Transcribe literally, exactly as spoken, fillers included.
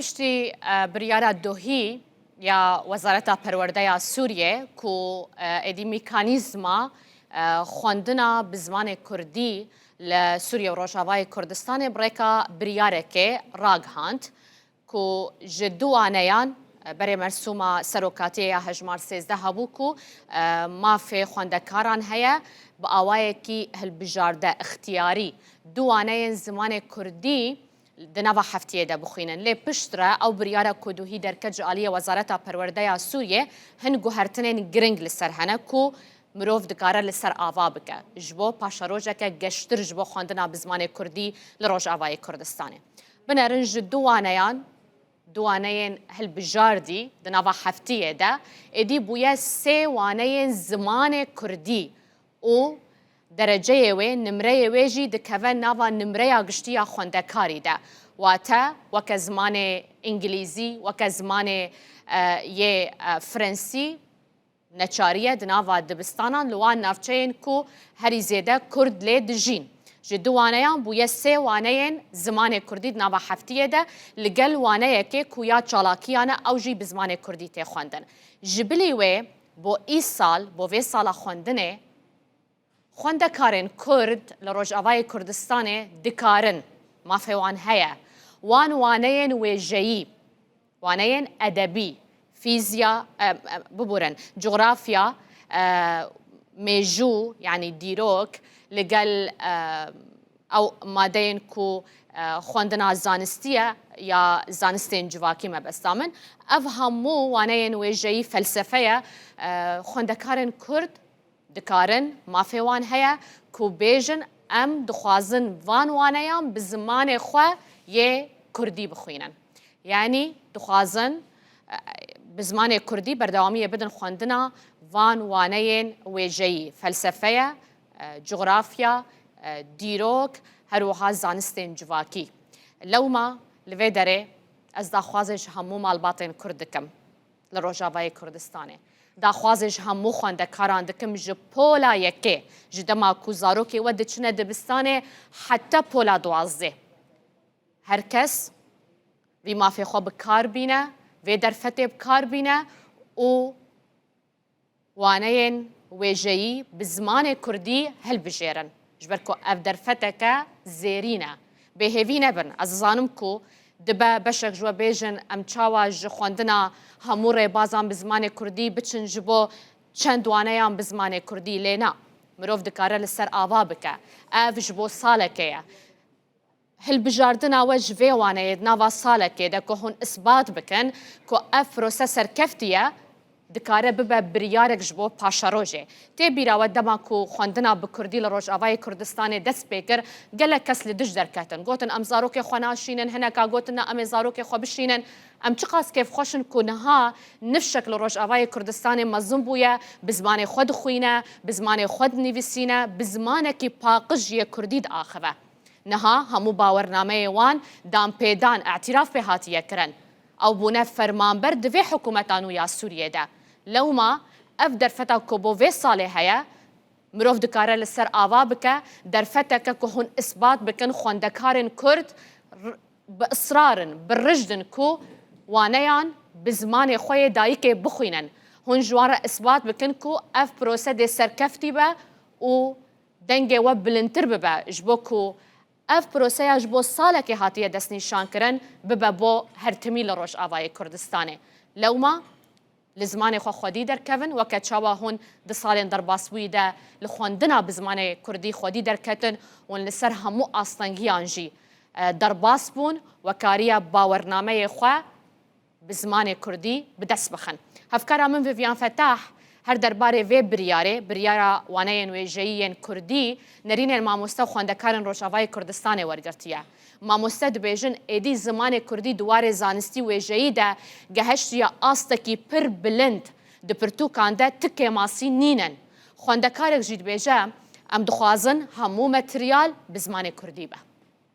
Piştî e, biryara dohî ya Wezareta Perwerdeya Sûriyê ku e, êdî mekanîzma e, xwendina bi zimanê kurdî li Sûriye û Rojavayê Kurdistanê bi rêka biryarekê ragihand ku ji du waneyan e, berê mersûma serokatiyê ya hejmar sêzdeh hebû ku e, mafê xwendekaran heye bi awayekî hilbijarde, ixtiyarî, du waneyên zimanê kurdî di nava heftiyê de bixwînin. Lê piştre ew biryara ku duhî derket ji aliyê Wezareta Perwerdeya Sûriyê, hin guhertinên giring li ser hene ku mirov dikare li ser ava bike. Ji bo paşerojeke geştir ji bo xwendina bi zimanê kurdî li Rojavayê Kurdistanê. Binerin ji du waneyan, du waneyên hilbijardî di nava heftiyê de, êdî bûye sê waneyên zimanê kurdî û dereceyê wê, nimreyê wê jî dikeve nava nimreya giştî ya xwendekarî de. Wate weke zimanê îngilîzî, weke zimanê e, yê e, frensî neçarî ye di nava dibistanan li wan navçeyên ku herî zêde kurd lê dijîn. Ji du waneyan bûye sê waneyên zimanê kurdî di nava heftiyê de, li gel waneyekê ku ya çalakiyan e, ew jî bi zimanê kurdî tê xwendin. Ji bilî wê, bo îsal, bo vê sala xwendinê, xwendekarên kurd li Rojavayê Kurdistanê dikarin, mafê wan heye, wan waneyên wêjeyî, waneyên edebî, fîzya, e, e, biburin, cografya, e, mêjû, yanî dîrok, li gel e, ew madeyên ku e, xwendina zanistî ye ya zanistên civakî mebesta min. Ev hemû waneyên wêjeyî, felsefe ye, e, xwendekarên kurd dikarin, mafê wan heye ku bêjin, em dixwazin van waneyan bi zimanê xwe yê kurdî bixwînin. Yanî dixwazin e, bi zimanê kurdî berdewamiyê bidin xwendina van waneyên wêjeyî, felsefe ye, e, cografya, e, dîrok, her wiha zanistên civakî. Lewma li vê derê ez daxwazê ji hemû malbatên kurd dikim li Rojavayê Kurdistanê. Daxwazê ji hemû xwendekaran dikim ji pola yekê, ji dema ku zarokê we diçine dibistanê heta pola duwazdeh. Her kes vî mafê xwe bi kar bîne, vê derfetê bi kar bîne û waneyên wêjeyî bi zimanê kurdî hilbijêrin. Ji ber ku ev derfeteke zêrîn e. Bêhêvî nebin. Ez dizanim ku dibe beşek ji we bêjin, em çawa ji xwendina hemû rêbazan bi zimanê kurdî biçin ji bo çend waneyan bi zimanê kurdî, lê na. Mirov dikare li ser ava bike. Ev ji bo salekê ye. Hilbijardina we ji vê waneyê di nava salekê de ku hûn isbat bikin ku ev prose serkeftî ye, dikare bibe biryarek ji bo paşerojê. Tê bîra we dema ku xwendina bi kurdî li Rojavayê Kurdistanê dest pê kir, gelek kes li dij derketin. Gotin, em zarokê xwe naşînin, hineka gotin, na, em ê zarokê xwe bişînin. Em çiqas kêfxweş in ku niha nifşek li Rojavayê Kurdistanê mezin bûye, bi zimanê xwe dixwîne, bi zimanê xwe dinivîsîne, bi zimanekî paqij yê kurdî diaxive. Niha hemû bawernameyê wan danpêdan, îtiraf pê hatiye kirin. Ew bûne fermanber di vê hikûmeta nû ya Sûriyê de. Lewma ev derfeta ku bo vê salê heye, mirov dikare li ser ava bike, derfeteke ku hûn isbat bikin xwendekarên kurd r-, bi israr in, bi rijd in ku waneyan bi zimanê xwe yê dayikê bixwînin. Hûn ji wan re isbat bikin ku ev prose dê serkeftî be û dengê we bilindtir bibe, ji bo ku ev proseya ji bo salekê hatiye destnîşankirin bibe bo her timî li Rojavayê Kurdistanê. Lewma li zimanê xwe xwedî derkevin, weke çawa hûn di salên derbasbûyî de li xwendina bi zimanê kurdî xwedî derketin, hûn li ser hemû astengiyan jî, e, derbas bûn, we kariye bawernameyê xwe bi zimanê kurdî bi dest bixin. Hevkara min Vivian Fetah her derbarê vê biryarê, biryara waneyên wêjeyî yên kurdî, nerînên mamoste û xwendekarên Rojavayê Kurdistanê wergirtiye. Mamoste dibêjin, êdî zimanê kurdî di warê zanistî wêjeyî de gehiştiye astekî pir bilind, di pirtûkan de ti kêmasî nînin. Xwendekarek jî dibêje, em dixwazin hemû materyal bi zimanê kurdî be.